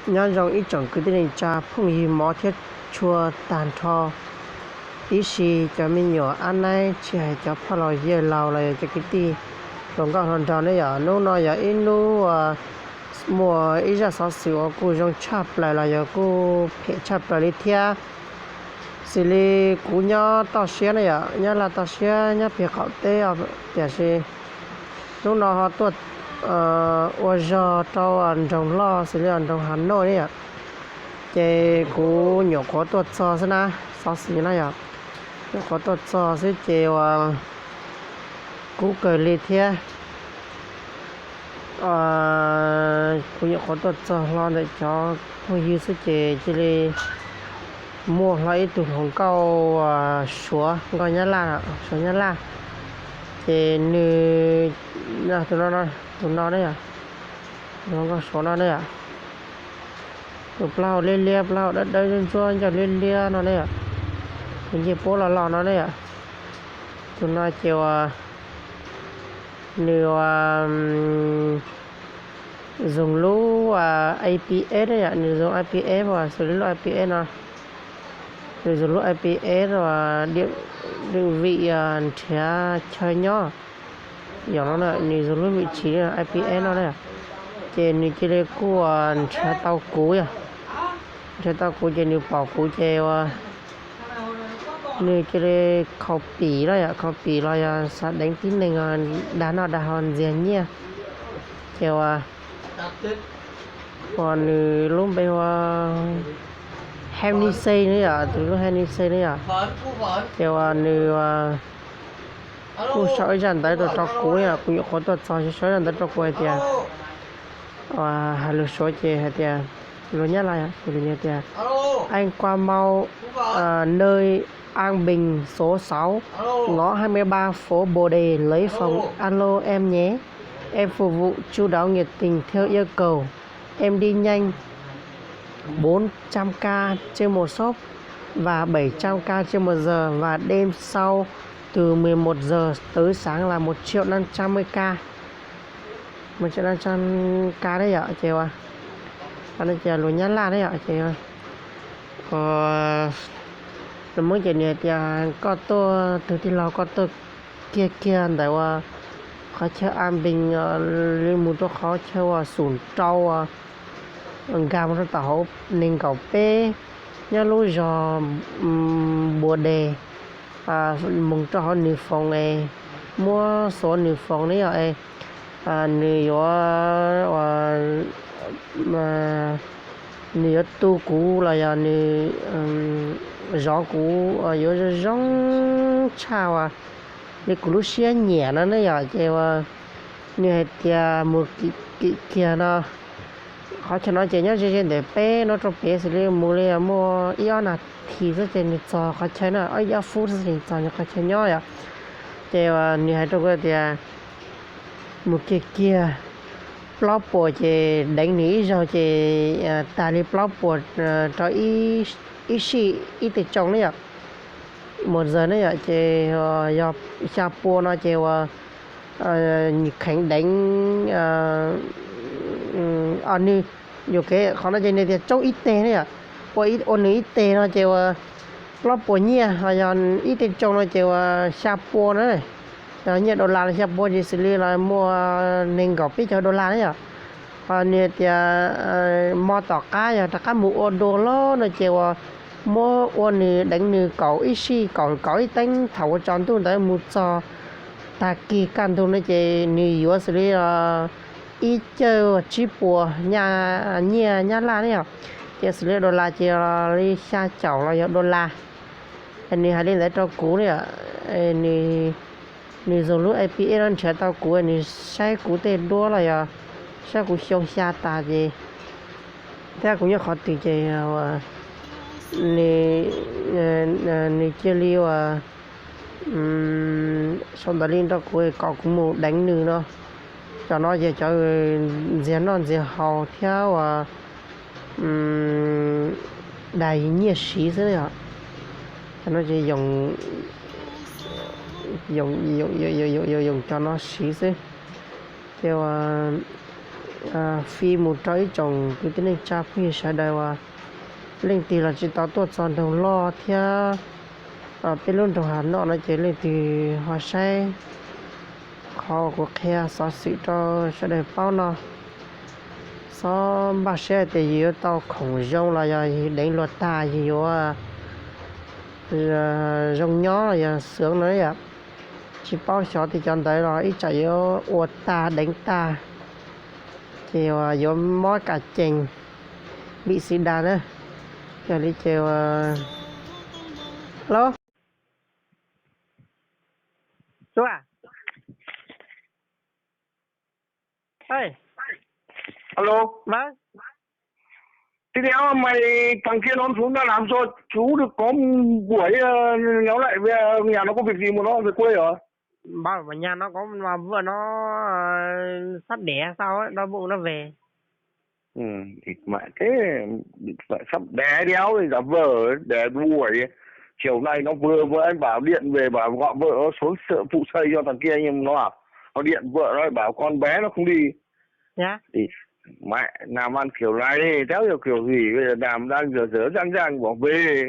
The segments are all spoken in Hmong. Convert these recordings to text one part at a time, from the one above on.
Nyob zoo ib tsoom kwv tij neej tsa phooj ywg mov thiab tshua tag nrho, ib si cov me nyuam ab naib tsis hais cov phooj laus yawg laus los yog cov kwv tij hluas nkauj hluas nraug ne yom. Hnub no yog ib hnub muaj ib zaj xov xwm uas kuj zoo tshaj plaws los yog kuj phem tshaj plaws li thiab. Xws li kuv nyob toj siab ne yom, nyob Laj toj siab nyob pem qaum teb, tiam sis hnub no ho tuaj ua zog rau nroog loj xws li nroog Hav Nauj ne yom. Ces kuv nyuam qhuav tuaj txog xwb na, xov xwm na yom, nyuam qhuav tuaj txog xwb ces uas kub kawg li thiab. Kuv nyuam qhuav tuaj txog hlo ntawm cov phooj ywg xwb ces cia li muaj hlo ib tug hluas nkauj Suav, nkauj Nyab Laj, Suav Nyab Laj. Ces nws, tus no, tus no ne yom, tus hluas nkauj Suav no ne yom, tus plaub hau liab liab, plaub hau dawb dawb ntsuab ntsuab, ncauj liab liab no ne yom, tus ncej puab loj loj no ne yom. Tus no ces uas nws ua zoo lub A P S ne yom, nws zoo A P S uas xws li lub A P S no, nws zoo lub A P S uas định vị nrhiav chaw nyob. Yog no na, nws zoo lub vim tsis A P S no na, ces nws cia li kuj nrhiav tau kuv yom, nrhiav tau kuv ces nws pom kuv ces uas nws cia li khau pim na yom, khau pim los yog xav deev tib neeg dag noj dag haus ntxias nyiaj. Ces uas, uas nws lub npe hu ua Hemnise ne yom, tus lub Hemnise ne yom. Ces uas nws kuj sau ib zaj ntawv rau rau kuv yom, kuv nyuam qhuav tuaj txog sau ib zaj ntawv rau kuv hais tias, hais lus Suav ces hais tias, lus Nyab Laj, tias Anh qua mau nơi An Bình số sáu, ngõ hai mươi ba phố Bồ Đề lấy phòng alo em nhé. Em phục vụ chu đáo nhiệt tình theo yêu cầu. Em đi nhanh bốn trăm k trên một shop và bảy trăm k trên một giờ và đêm sau từ mười một giờ tới sáng là một triệu năm trăm k. Một triệu năm trăm k đấy ạ, ces lus Nyab Laj đấy ạ, ces lus Hmoob ces nws hais tias koj tuaj, tus tij laug, koj tuaj kiag kiag ntawm uas qhov chaw An Bình li mus rau qhov chaw uas xum rau uas nkag mus rau tom hauv nees nkaum peb, nyob lub zos Bùa Đề, mus rau hauv nws phòng es muab xuav nws phòng ne yom, nws yuav, nws yuav tu kuv los yog nws zov kuv yuav zoo zoo tshaj uas li kuv lub siab nyiam no ne yom, ces uas nws hais tias mus kim kiag no. Qhov chaw no ces nyob ze ze ntawm peb no rau pem xws li mus li muaj ib ob nas this xwb ces nws txog qhov chaw na, ib ob fub xwb ces txog nws qhov chaw nyob yom. Ces uas nws hais rau kuv tias mus kiag kiag plaub puas ces deev nws ib zaug ces tag li plaub puas rau ib sij ib tej tsoo ne yom, một giờ ne yom, ces yog xya pua no ces uas nws kheev deev, nws, yus kev qhov no ces nws tias tsoob ib teg ne yom, ua nws ib teg no ces uas plaub puas nyiaj, ho yog ib tej tsoo no ces uas xya pua na. Yog nyiaj dollar los xya pua ces xws li los muaj nees nkaum peb caug dollar na yom. Ho nws tias mo tom qab yog rov qab mus ua dua lawm no ces uas muab ua nws deev nws kaum ib sij, kaum kaum ib teeb thaum ua tsaus ntuj ntawd mus txog tag kis kaj ntug no ces nws yuav xws li ib cawj tsib puas nyiaj Nyab Laj ne yom. Ces xws li dollar ces li xya caum los yog dollar. Nws hais li ntawd rau kuv ne yom, nws zoo lub A P S no nrhiav tau kuv, nws saib kuv tej duab los yog saib kuv xyoo xya tas ces thiab kuv nyob qhov twg ces nws cia li uas sau ntawv li rau kuv kom kuv mus deev nws no. Cov no ces cov ntxias noj ntxias haus thiab uas dag nyiaj siv xwb yom. Cov no ces yoom cov no siv xwb. Ces uas Fij mus rau ib tsoom kwv tij neej tsa phooj ywg sawv daws uas leej twg los tsis tau tuaj txog nroog loj thiab peb lub nroog Hav Nom no ces leej twg ho saib qhov kuv qhia xov xwm rau sawv daws paub no. Txhob npaj siab tias yus yuav tau khoom zoo los yog yus deev luag tag yus yuav zoo nyob los yog xwv no yom. Tsis paub xyov tias cov ntawd los ib tsam yuav ua tag deev tag ces yuav mob kas cees, bị sida na. Yog li ces, alo, Suav, alo, Vab, Thế đéo mày thằng kia nó xuống nó làm cho chú được có buổi, nó lại về nhà nó có việc gì mà nó về quê hả? Bảo nhà nó có mà vợ nó sắp đẻ sao ấy, đau bụng nó về. Ừ, thịt mẹ thế, mẹ sắp đẻ đéo thì giả vờ đẻ đuổi. Chiều nay nó vừa với anh Bảo điện về, bảo gọi vợ nó xuống sự phụ xây cho thằng kia, nhưng nó bảo, nó điện vợ nó bảo con bé nó không đi. Thì mẹ làm ăn kiểu này, cháo nhiều kiểu gì, bây giờ làm đang dở dở dang dang bỏ về.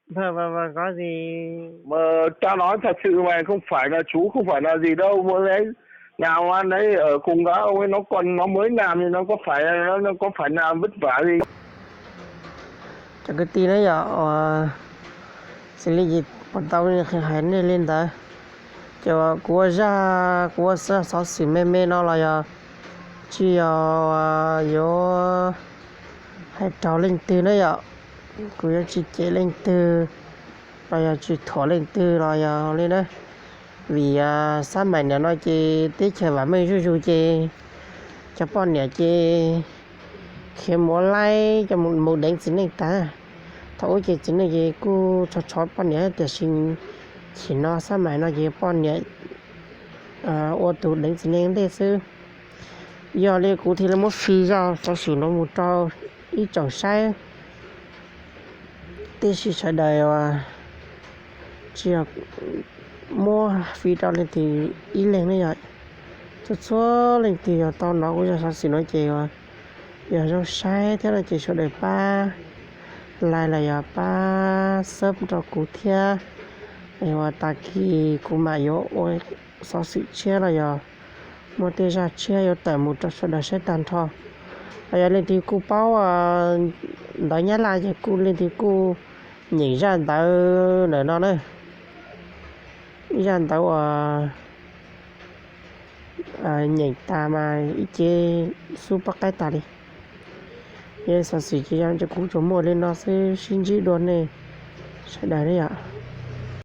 Vâng, vâng, vâng, có gì? Mà tao nói thật sự mày, không phải là chú, không phải là gì đâu, bữa đấy làm ăn đấy ở cùng đó, ông ấy nó còn, nó mới làm thì nó có phải, nó, nó có phải làm vất vả gì. Cov kwv tij na yom, xws li ces puas tau hais nej li ntawd, ces kuv ua zaj, kuv ua xov xwm me me no los yog tsis yog yuav hais raug leej twg na yom. Kuv yuav tsis cem leej twg los yog tsis thuam leej twg los yog li na. Vim xab mais niam no ces teb chaws vam meej zuj zus ces cov poj niam ces khiav mus laib coj mus deev txiv neej tag. Thaum ub ces txiv neej ces kuj tshov tshov poj niam tiam sis chim no xab mais no ces poj niam ua tus deev txiv neej ntej xwb. Yog li kuv thiaj li muab fij zaj xov xwm no mus rau ib tsoom saib, tiam sis sawv daws tsis yog muab fij rau leej twg ib leeg ne yom. Txhua txhua leej twg yog tau hnov kuv zaj xov xwm no ces yog zoo saib thiab no ces sawv daws pab like los yog pab sub rau kuv thiab. Uas tag kis kuv mam yuav ua xov xwm tshiab los yog muaj tej zaj tshiab yuav tawm mus rau sawv daws saib tag nrho. Los yog leej twg kuj paub ntawv Nyab Laj ces kuj leej twg kuj nyeem zaj ntawv ntawm no na. Ib zaj ntawv uas nyeem tas mas ib ce xub pob qaib tas li. Yog xov xwm ces yog kuv tsuas muaj li no xwb, sib ntsib dua nej sawv daws na yom.